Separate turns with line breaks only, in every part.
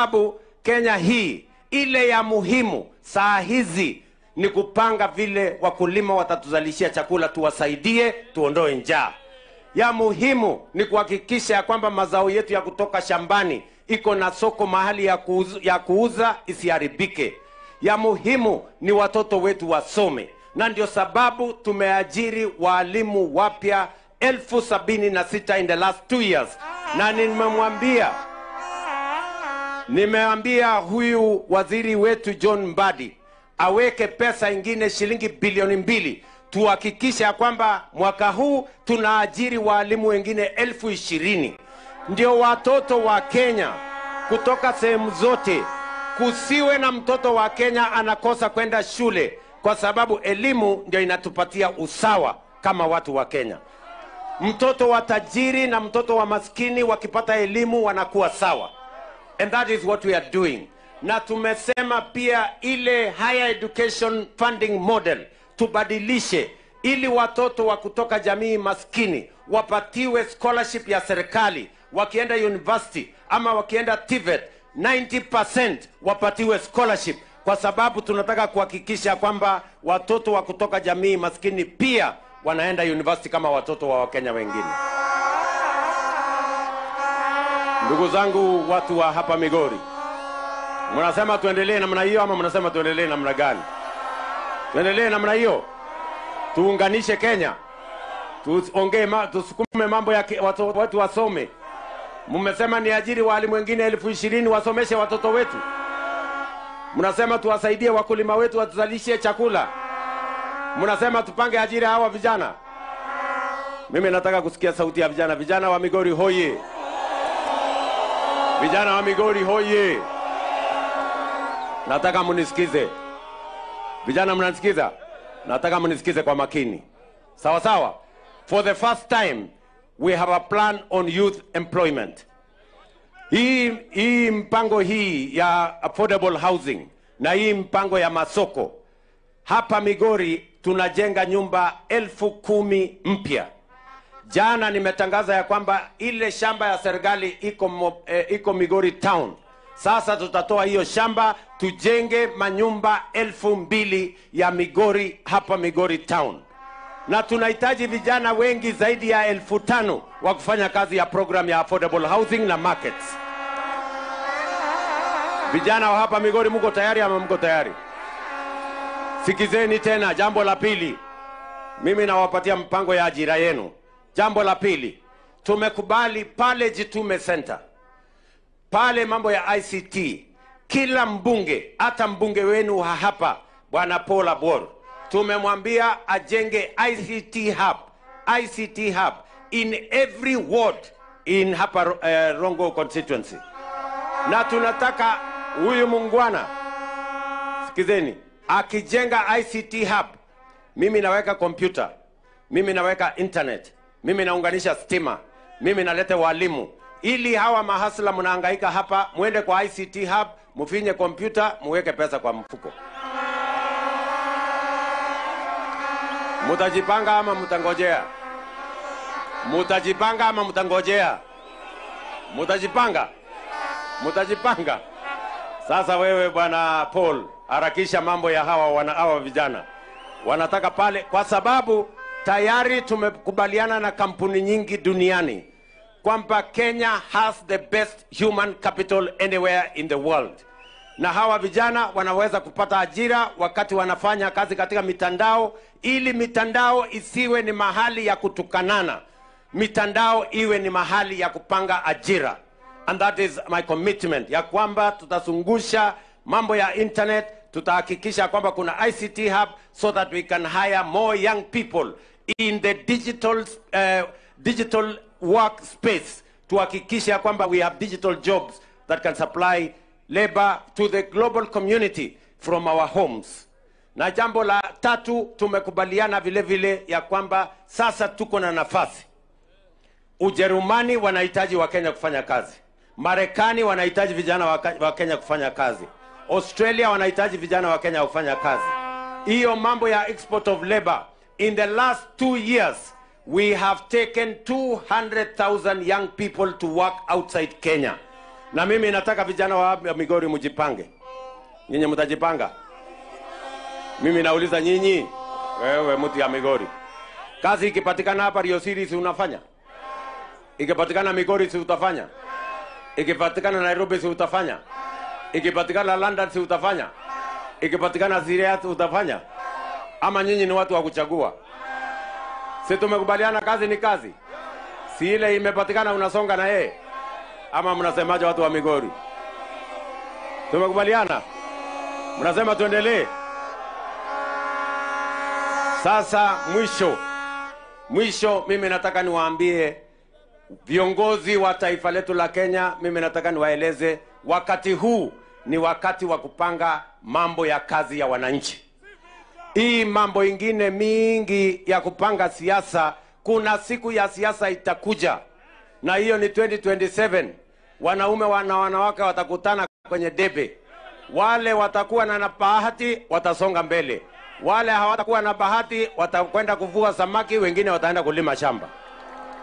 Sababu Kenya hii ile ya muhimu saa hizi ni kupanga vile wakulima watatuzalishia chakula, tuwasaidie tuondoe njaa. Ya muhimu ni kuhakikisha ya kwamba mazao yetu ya kutoka shambani iko na soko mahali ya kuuza isiharibike. Ya muhimu ni watoto wetu wasome, na ndio sababu tumeajiri walimu wapya 76,000 in the last 2 years. Na nimeambia huyu waziri wetu John Mbadi aweke pesa ingine shilingi bilioni 2 tuhakikisha kwamba mwaka huu tunaajiri walimu wengine 20,000. Ndio watoto wa Kenya kutoka sehemu zote, kusiwe na mtoto wa Kenya anakosa kwenda shule, kwa sababu elimu ndio inatupatia usawa kama watu wa Kenya. Mtoto wa tajiri na mtoto wa maskini wakipata elimu wanakuwa sawa. And that is what we are doing. Na tumesema pia ile higher education funding model tubadilishe ili watoto wa kutoka jamii maskini wapatiwe scholarship ya serikali, wakienda university ama wakienda TVET 90% wapatiwe scholarship, kwa sababu tunataka kuhakikisha kwamba watoto wa kutoka jamii maskini pia wanaenda university kama watoto wa Wakenya wengine. Ndugu zangu watu wa hapa Migori, mnasema tuendelee namna hiyo ama mnasema tuendelee namna gani? Tuendelee namna hiyo? Tuunganishe Kenya? Tuongee, tusukume mambo ya watu wasome. Mmesema ni ajiri walimu wengine 20,000 wasomeshe watoto wetu. Mnasema tuwasaidie wakulima wetu watuzalishie chakula. Mnasema tupange ajira hawa vijana. Mimi nataka kusikia sauti ya vijana. Vijana wa Migori hoye! Vijana wa Migori hoye! Nataka mnisikize. Vijana mnanisikiza? Nataka mnisikize kwa makini. Sawa sawa. For the first time we have a plan on youth employment. Hii mpango hii ya affordable housing na hii mpango ya masoko. Hapa Migori tunajenga nyumba 10,000 mpya. Jana nimetangaza ya kwamba ile shamba ya serikali iko Migori town. Sasa tutatoa hiyo shamba tujenge manyumba 2,000 ya Migori hapa Migori town. Na tunahitaji vijana wengi zaidi ya 5,000 wa kufanya kazi ya program ya affordable housing na markets. Vijana wa hapa Migori mko tayari ama mko tayari? Sikizeni tena jambo la pili. Mimi nawapatia mpango ya ajira yenu. Jambo la pili, tumekubali pale Jitume Center, pale mambo ya ICT, kila mbunge, hata mbunge wenu hapa Bwana Paul Abor, tumemwambia ajenge ICT hub in every ward in hapa Rongo constituency. Na tunataka huyu mungwana, sikizeni, akijenga ICT hub, mimi naweka kompyuta, mimi naweka internet, mimi naunganisha stima, mimi naleta walimu, ili hawa mahasla mnahangaika hapa muende kwa ICT hub, mfinye kompyuta, muweke pesa kwa mfuko. Mutajipanga ama mtangojea? Mutajipanga ama mtangojea? Mutajipanga? Mutajipanga? Sasa wewe Bwana Paul, harakisha mambo ya hawa vijana. Wanataka pale kwa sababu tayari tumekubaliana na kampuni nyingi duniani kwamba Kenya has the best human capital anywhere in the world. Na hawa vijana wanaweza kupata ajira wakati wanafanya kazi katika mitandao, ili mitandao isiwe ni mahali ya kutukanana. Mitandao iwe ni mahali ya kupanga ajira. And that is my commitment, ya kwamba tutazungusha mambo ya internet, tutahakikisha kwamba kuna ICT hub so that we can hire more young people in the digital work space, tuhakikisha kwamba we have digital jobs that can supply labor to the global community from our homes. Na jambo la tatu, tumekubaliana vile vile ya kwamba sasa tuko na nafasi. Ujerumani wanahitaji wa Kenya kufanya kazi. Marekani wanahitaji vijana wa Kenya kufanya kazi. Australia wanahitaji vijana wa Kenya kufanya kazi. Hiyo mambo ya export of labor, in the last 2 years we have taken 200,000 young people to work outside Kenya. Na mimi nataka vijana wa Migori mjipange. Nyinyi mtajipanga? Mimi nauliza nyinyi, wewe mtu ya Migori. Kazi ikipatikana hapa Riosiri si unafanya? Ikipatikana Migori si utafanya? Ikipatikana Nairobi si utafanya? Ikipatikana London si utafanya? Ikipatikana Syria si utafanya? Ama nyinyi ni watu wa kuchagua? Si tumekubaliana kazi ni kazi? Si ile imepatikana unasonga na yeye? Ama mnasemaje watu wa Migori? Tumekubaliana? Mnasema tuendelee? Sasa mwisho mimi nataka niwaambie viongozi wa taifa letu la Kenya, mimi nataka niwaeleze wakati huu ni wakati wa kupanga mambo ya kazi ya wananchi. Hii mambo ingine mingi ya kupanga siasa, kuna siku ya siasa itakuja. Na hiyo ni 2027. Wanaume na wanawake watakutana kwenye debe. Wale watakuwa na bahati watasonga mbele. Wale hawatakuwa na bahati watakwenda kuvua samaki, wengine wataenda kulima shamba.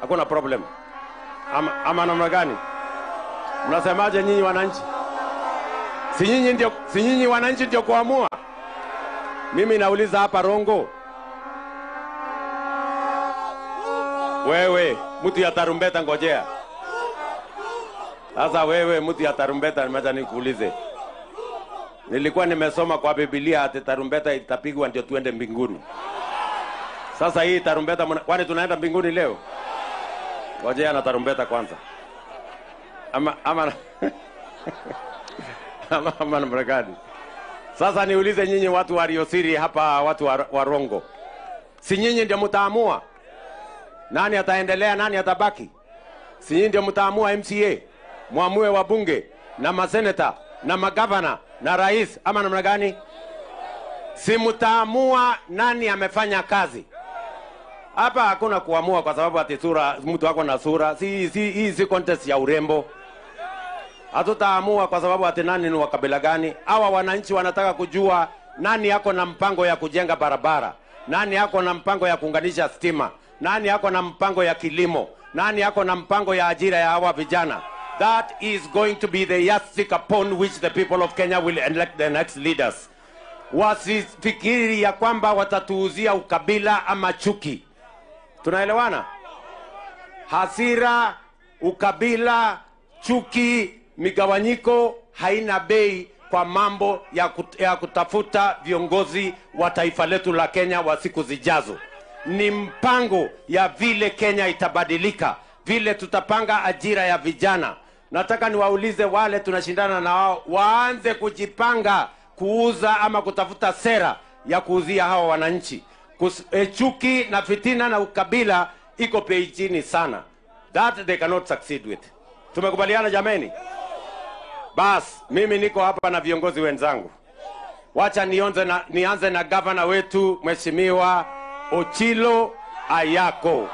Hakuna problem. Ama namna gani? Mnasemaje nyinyi wananchi? Si nyinyi wananchi ndio kuamua? Mimi nauliza hapa Rongo. Wewe mtu ya tarumbeta ngojea. Sasa wewe mtu ya tarumbeta, nimeacha nikuulize. Nilikuwa nimesoma kwa Biblia ati tarumbeta itapigwa ndio tuende mbinguni. Sasa hii tarumbeta, kwani tunaenda mbinguni leo? Ngojea na tarumbeta kwanza. Ama namna gani? Sasa niulize nyinyi watu wa Riosiri hapa, watu wa Rongo. Si nyinyi ndio mtaamua nani ataendelea, nani atabaki? Si nyinyi ndio mtaamua MCA, muamue wabunge na maseneta na magavana na rais, ama namna gani? Si mtaamua nani amefanya kazi? Hapa hakuna kuamua kwa sababu ati sura, mtu wako na sura. Si si contest ya urembo. Hatutaamua kwa sababu ati nani ni wa kabila gani. Hawa wananchi wanataka kujua nani yako na mpango ya kujenga barabara, nani yako na mpango ya kuunganisha stima, nani yako na mpango ya kilimo, nani yako na mpango ya ajira ya hawa vijana. That is going to be the yardstick upon which the people of Kenya will elect the next leaders. Wasifikiri ya kwamba watatuuzia ukabila ama chuki. Tunaelewana? Hasira, ukabila, chuki, migawanyiko haina bei kwa mambo ya kutafuta viongozi wa taifa letu la Kenya wa siku zijazo. Ni mpango ya vile Kenya itabadilika, vile tutapanga ajira ya vijana. Nataka niwaulize wale tunashindana na wao, waanze kujipanga kuuza ama kutafuta sera ya kuuzia hawa wananchi. Chuki na fitina na ukabila iko bei chini sana. That they cannot succeed with. Tumekubaliana jameni? Bas, mimi niko hapa na viongozi wenzangu. Wacha nianze na gavana wetu Mheshimiwa Ochilo Ayako.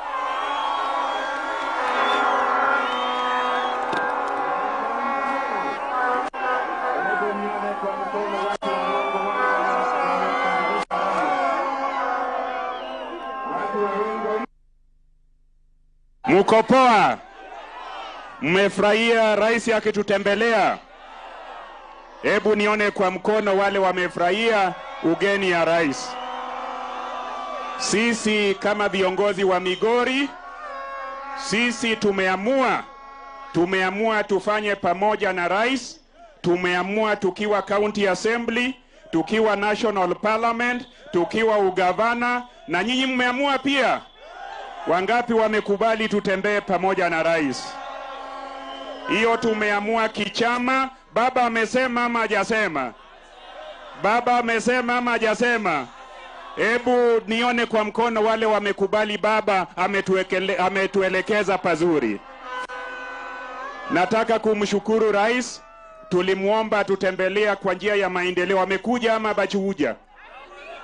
Mko poa? Mmefurahia rais akitutembelea? Hebu nione kwa mkono wale wamefurahia ugeni ya rais. Sisi kama viongozi wa Migori, sisi tumeamua tufanye pamoja na rais. Tumeamua tukiwa County Assembly, tukiwa National Parliament, tukiwa ugavana, na nyinyi mmeamua pia. Wangapi wamekubali tutembee pamoja na rais? Hiyo tumeamua kichama. Baba amesema ama hajasema? Baba amesema ama hajasema? Hebu nione kwa mkono wale wamekubali baba ametuelekeza pazuri. Nataka kumshukuru rais. Tulimuomba tutembelea kwa njia ya maendeleo. Amekuja ama bachuja?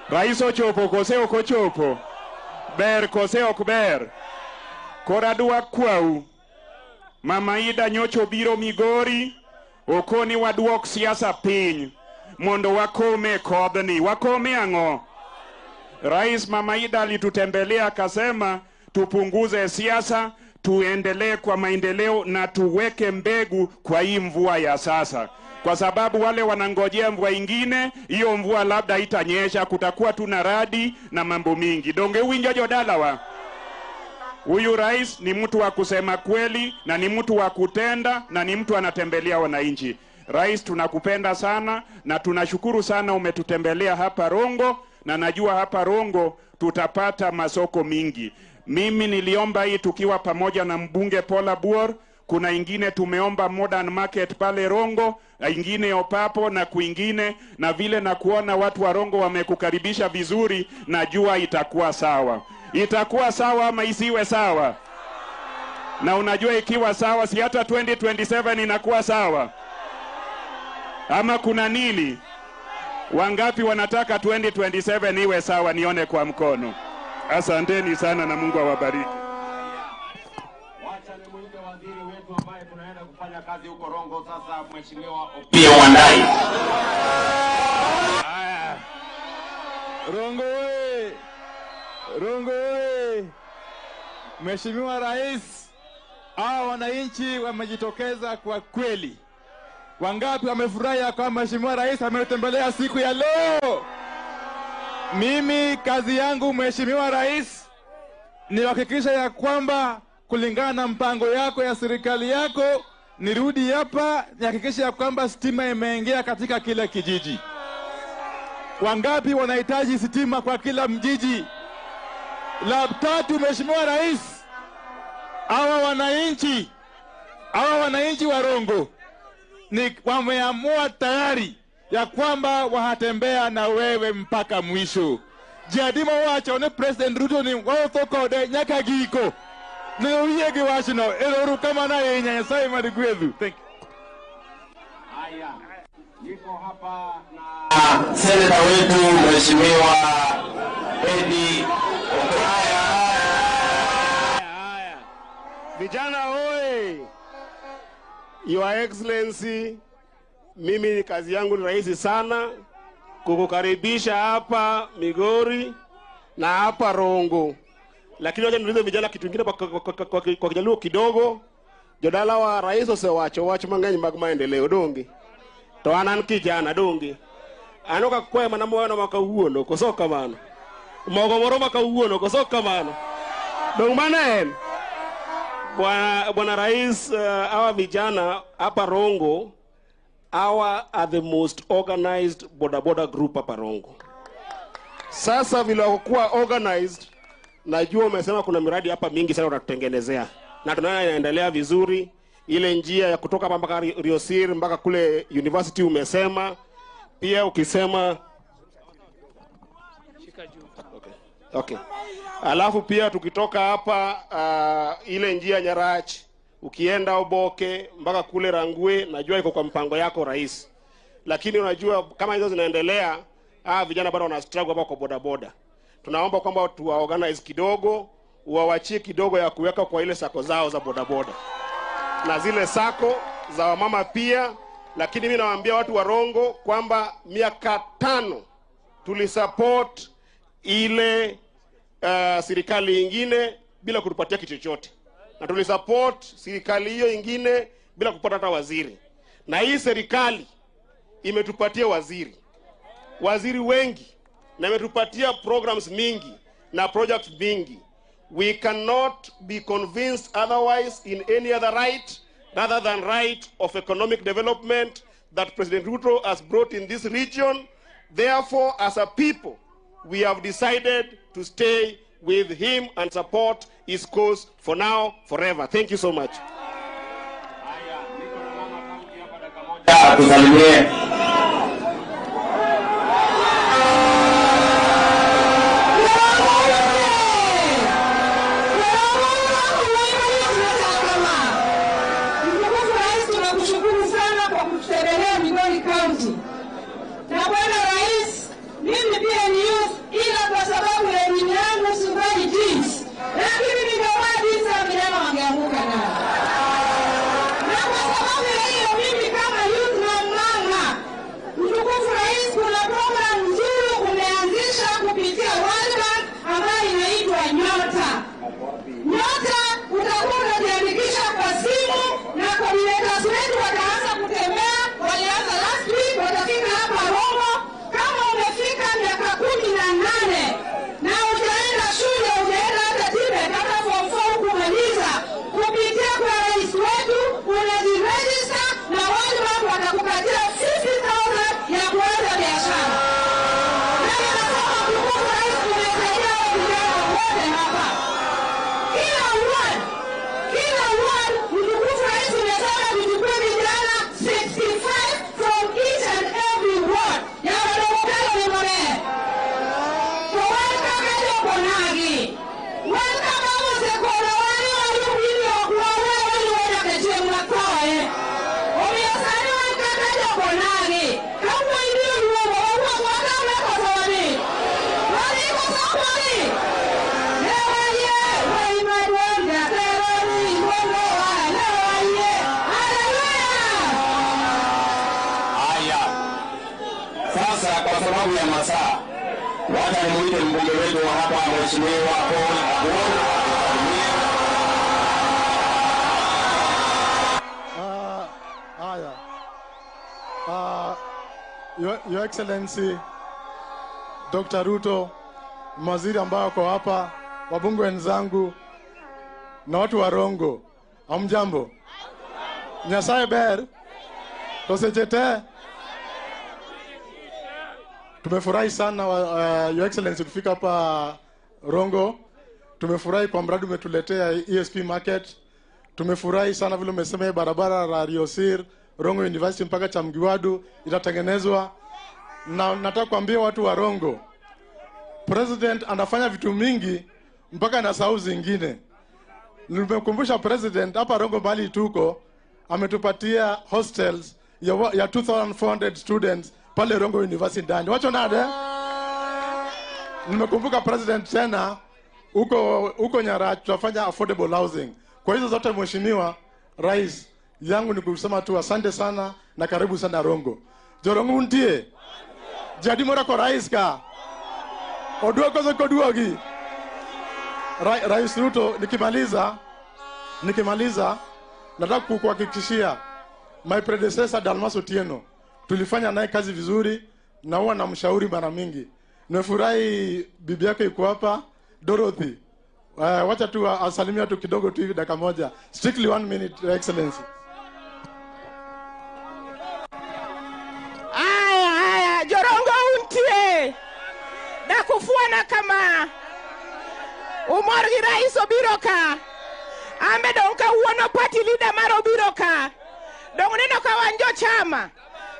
Rais ochopo kose okochopo. Ber kose okber. Koradua kwau. Mama Ida nyocho biro Migori. Okoni waduok siasa piny. Mondo wakome kodhni. Wakome ang'o? Rais Mama Ida alitutembelea akasema tupunguze siasa, Tuendelee kwa maendeleo na tuweke mbegu kwa hii mvua ya sasa, kwa sababu wale wanangojea mvua ingine, hiyo mvua labda itanyesha, kutakuwa tuna radi na mambo mingi. Donge uwinjo jodalawa. Huyu rais ni mtu wa kusema kweli na ni mtu wa kutenda na ni mtu anatembelea wananchi. Rais, tunakupenda sana na tunashukuru sana umetutembelea hapa Rongo, na najua hapa Rongo tutapata masoko mingi. Mimi niliomba hii tukiwa pamoja na mbunge Paul Buor. Kuna ingine tumeomba Modern Market pale Rongo, ingine Opapo na kwingine, na vile na kuona watu wa Rongo wamekukaribisha vizuri, najua itakuwa sawa. Itakuwa sawa ama isiwe sawa? Na unajua ikiwa sawa, si hata 2027 inakuwa sawa? Ama kuna nini? Wangapi wanataka 2027 iwe sawa? Nione kwa mkono. Asanteni sana na Mungu awabariki.
Wacha nimuite waziri wetu ambaye tunaenda kufanya kazi huko Rongo sasa, Mheshimiwa Opiyo Wandayi.
Rongo oye! Rongo oye! Mheshimiwa Rais, hawa wananchi wamejitokeza kwa kweli. Wangapi wamefurahi kwa Mheshimiwa Rais ametembelea siku ya leo? Mimi kazi yangu Mheshimiwa Rais ni kuhakikisha ya kwamba kulingana na mpango yako ya serikali yako, nirudi hapa nihakikishe ya kwamba stima imeingia katika kila kijiji. Wangapi wanahitaji stima kwa kila mjiji? La tatu, Mheshimiwa Rais, hawa wananchi wa Rongo ni wameamua tayari ya kwamba wahatembea na wewe mpaka mwisho. Jadimo wacho ne President Ruto ni wawuotho kode nyaka giko. Ne oyie gi wachno. Ero kamano ahinya, Nyasaye mad gwedhu. Thank you.
Haya, niko hapa na seneta wetu Mheshimiwa Eddie Okaya.
Haya. Vijana oye! Your Excellency, mimi kazi yangu ni rahisi sana, kukukaribisha hapa Migori na hapa Rongo. Lakini wacha niulize vijana kitu kingine kwa Kijaluo kidogo. Jodala wa rais osewacho wach mang'eny mag maendeleo donge. To an an kijana donge. An ok akwayo mana muya ma kawuono, koso ok kamano? Mogo moro ma kawuono, koso ok kamano? Dong' mano en. Bwana Rais, hawa vijana hapa Rongo, hawa are the most organized boda boda group hapa Rongo. Sasa vile wakokuwa organized, najua umesema kuna miradi hapa mingi sana utatutengenezea. Na tunaona inaendelea vizuri. Ile njia ya kutoka hapa mpaka Riosir mpaka kule university umesema. Pia ukisema Okay. Alafu pia tukitoka hapa ile njia Nyarach ukienda Oboke mpaka kule Rangwe, najua iko kwa mpango yako rais. Lakini unajua kama hizo zinaendelea, vijana bado wana struggle hapa kwa boda boda. Tunaomba kwamba tuwaorganize kidogo, uwawachie kidogo ya kuweka kwa ile sako zao za boda boda. Na zile sako za wamama pia. Lakini mimi nawaambia watu wa Rongo kwamba miaka 5 tulisupport ile serikali ingine bila kutupatia kitu chochote. Na tulisupport serikali hiyo ingine bila kupata hata waziri. Na hii serikali imetupatia waziri wengi, na imetupatia programs mingi na projects mingi. We cannot be convinced otherwise in any other right rather than right of economic development that President Ruto has brought in this region. Therefore, as a people, we have decided to stay with him and support his cause for now, forever. Thank you so much.
Tusalimie.
Tunakushukuru sana kwa kututembelea Migori County. Na Bwana Rais, mimi pia ni youth, ila kwa sababu ya elimu yangu sivai jeans. Lakini ningevaa jeans na vijana wangeanguka nao. Na kwa sababu ya hiyo mimi kama youth na mama, mtukufu Rais, kuna program nzuri umeanzisha kupitia World Bank ambayo inaitwa Nyota. Nyota utakuwa
Sasa kwa sababu ya masaa, wacha nimuite mbunge wetu wa hapa, Mheshimiwa Paul Abuor.
Haya. Your Excellency Dr. Ruto, mawaziri ambao wako hapa, wabunge wenzangu na watu wa Rongo, hamjambo? Nyasaye ber tosechete. Tumefurahi sana Your Excellency kufika hapa Rongo. Tumefurahi kwa mradi umetuletea ESP Market. Tumefurahi sana vile umesema barabara la Riosir Rongo University mpaka Chamgiwadu itatengenezwa. Na nataka kuambia watu wa Rongo, President anafanya vitu mingi mpaka anasahau zingine. Nimekumbusha President hapa Rongo mahali tuko ametupatia hostels ya 2400 students pale Rongo University ndani. Wacho nade? Nimekumbuka President tena huko Nyara tutafanya affordable housing. Kwa hizo zote Mheshimiwa Rais, yangu ni kusema tu asante sana na karibu sana Rongo. Jorongo ntie. Jadi mora kwa rais ka. Oduoko zoko duogi. Rais Ruto, nikimaliza nataka kukuhakikishia my predecessor Dalmas Otieno tulifanya naye kazi vizuri na huwa namshauri mara mingi. Nimefurahi bibi yake yuko hapa Dorothy. Wacha tu asalimia tu kidogo tu hivi dakika moja. Strictly 1 minute, Your Excellency.
Aya, aya, Jorongo untie. Dakufuana kama umor gi rais obiro ka. Ambe dong kawuono party leader mar obiro ka. Dong neno ka wan jo chama.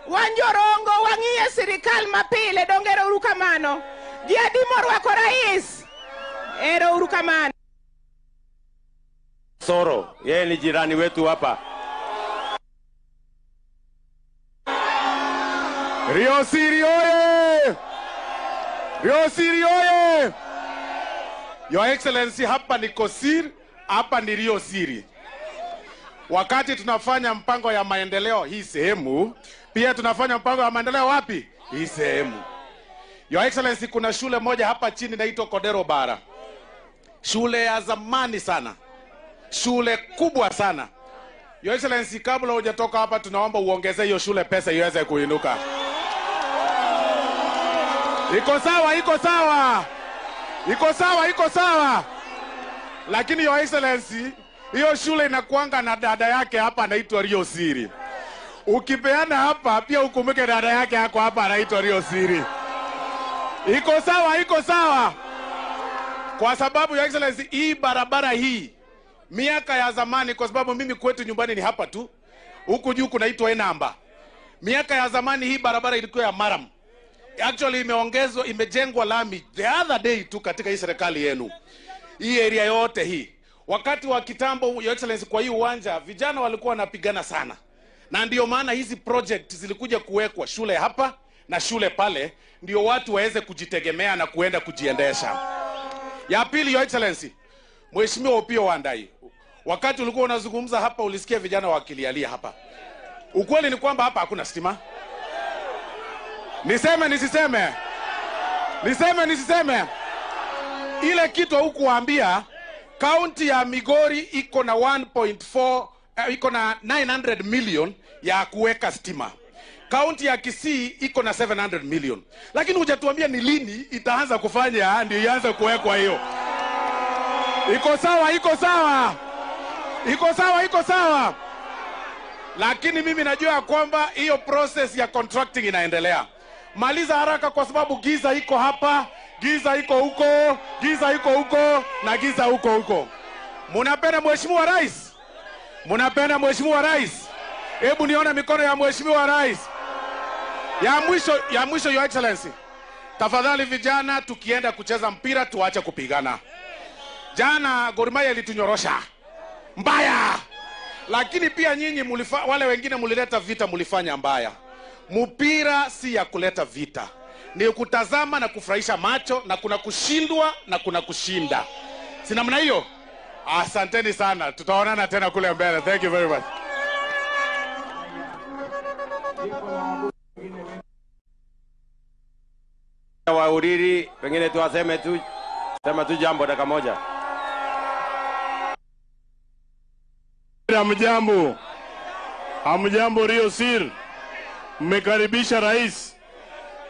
Wan jorongo wang'iye sirikal mapile dong ero uru kamano. Ji adi morwako rais? Ero uru kamano.
Soro, yeye ni jirani wetu hapa.
Riosiri oye! Riosiri oye! Your Excellency, hapa ni Kosir, hapa ni Riosiri. Wakati tunafanya mpango ya maendeleo hii sehemu, pia tunafanya mpango ya maendeleo wapi? Hii sehemu. Your Excellency, kuna shule moja hapa chini inaitwa Kodero Bara. Shule ya zamani sana. Shule kubwa sana. Your Excellency, kabla hujatoka hapa tunaomba uongeze hiyo shule pesa iweze kuinuka. Iko sawa, iko sawa. Iko sawa, iko sawa. Lakini Your Excellency, hiyo shule inakuanga na dada yake hapa anaitwa Riosiri. Ukipeana hapa pia ukumbuke dada yake yako hapa anaitwa Riosiri. Iko sawa, iko sawa. Kwa sababu Your Excellency, hii barabara hii miaka ya zamani, kwa sababu mimi kwetu nyumbani ni hapa tu, huku juu kunaitwa Enamba. Miaka ya zamani hii barabara ilikuwa ya maram. Actually imeongezwa, imejengwa lami the other day tu katika hii serikali yenu. Hii area yote hii. Wakati wa kitambo, Your Excellency, kwa hii uwanja vijana walikuwa wanapigana sana. Na ndio maana hizi project zilikuja kuwekwa, shule hapa na shule pale, ndio watu waweze kujitegemea na kuenda kujiendesha. Ya pili, Your Excellency, Mheshimiwa Opiyo Wandayi, wakati ulikuwa unazungumza hapa ulisikia vijana wakilialia hapa. Ukweli ni kwamba hapa hakuna stima. Niseme nisiseme? Niseme nisiseme? Ile kitu hukuambia, kaunti ya Migori iko na 1.4, iko na 900 million ya kuweka stima. Kaunti ya Kisii iko na 700 million. Lakini hujatuambia ni lini itaanza kufanya ndio ianze kuwekwa hiyo. Iko sawa, iko sawa. Iko sawa, iko sawa. Lakini mimi najua kwamba hiyo process ya contracting inaendelea. Maliza haraka kwa sababu giza iko hapa, giza iko huko, giza iko huko na giza huko huko. Munapenda Mheshimiwa Rais? Munapenda Mheshimiwa Rais? Hebu nione mikono ya Mheshimiwa Rais. Ya mwisho Your Excellency. Tafadhali vijana, tukienda kucheza mpira tuache kupigana. Jana Gor Mahia ilitunyorosha mbaya. Lakini pia nyinyi wale wengine mulileta vita, mulifanya mbaya. Mpira si ya kuleta vita. Ni kutazama na kufurahisha macho, na kuna kushindwa na kuna kushinda. Si namna hiyo? Asanteni sana. Tutaonana tena kule mbele. Thank you very much.
wa Uriri, pengine tu aseme tu, sema tu jambo dakika moja.
Hamjambo. Hamjambo Rio Sir. Mmekaribisha rais.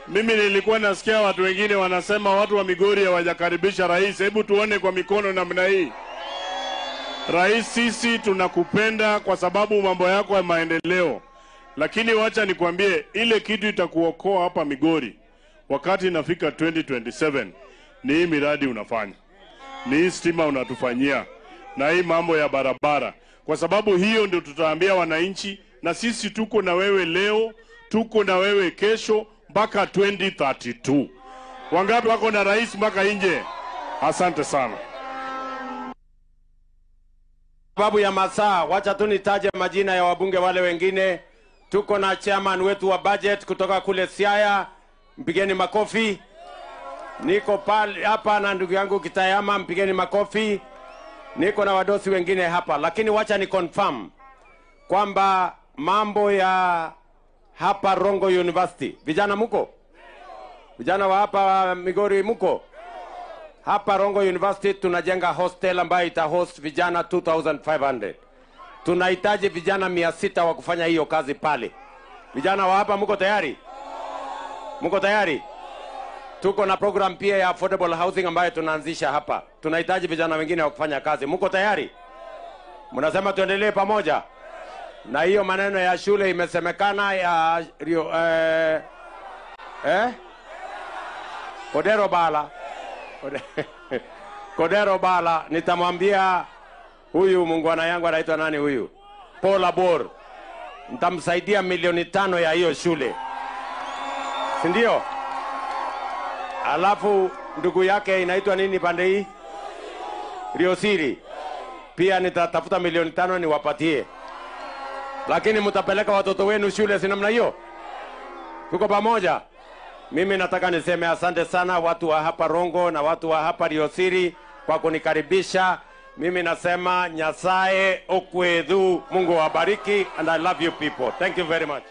Mimi nilikuwa nasikia watu wengine wanasema watu wa Migori hawajakaribisha rais. Hebu tuone kwa mikono namna hii. Rais, sisi tunakupenda kwa sababu mambo yako ya maendeleo. Lakini wacha nikwambie, ile kitu itakuokoa hapa Migori wakati inafika 2027 ni hii miradi unafanya, ni hii stima unatufanyia, na hii mambo ya barabara. Kwa sababu hiyo ndio tutaambia wananchi, na sisi tuko na wewe leo, tuko na wewe kesho mpaka 2032. Wangapi wako na rais mpaka nje? Asante sana.
Sababu ya masaa, wacha tu nitaje majina ya wabunge wale wengine. Tuko na chairman wetu wa budget kutoka kule Siaya, mpigeni makofi. Niko pale hapa na ndugu yangu Kitayama, mpigeni makofi. Niko na wadosi wengine hapa, lakini wacha ni confirm kwamba mambo ya hapa Rongo University, vijana muko? Vijana wa hapa Migori muko? Hapa Rongo University tunajenga hostel ambayo itahost vijana 2500. Tunahitaji vijana 600 wa kufanya hiyo kazi pale. Vijana wa hapa muko tayari? Muko tayari? Tuko na program pia ya affordable housing ambayo tunaanzisha hapa. Tunahitaji vijana wengine wa kufanya kazi. Muko tayari? Mnasema tuendelee pamoja? Na hiyo maneno ya shule imesemekana ya Rio, Kodero Bala. Kodero Bala, nitamwambia huyu mungwana yangu anaitwa nani huyu? Paul Abor. Nitamsaidia milioni 5 ya hiyo shule. Si ndio? Alafu ndugu yake inaitwa nini pande hii? Riosiri. Pia nitatafuta milioni 5 niwapatie. Lakini mtapeleka watoto wenu shule si namna hiyo? Tuko pamoja? Mimi nataka niseme asante sana watu wa hapa Rongo na watu wa hapa Riosiri kwa kunikaribisha. Mimi nasema Nyasaye okwethu, Mungu awabariki, and I love you people. Thank you very much.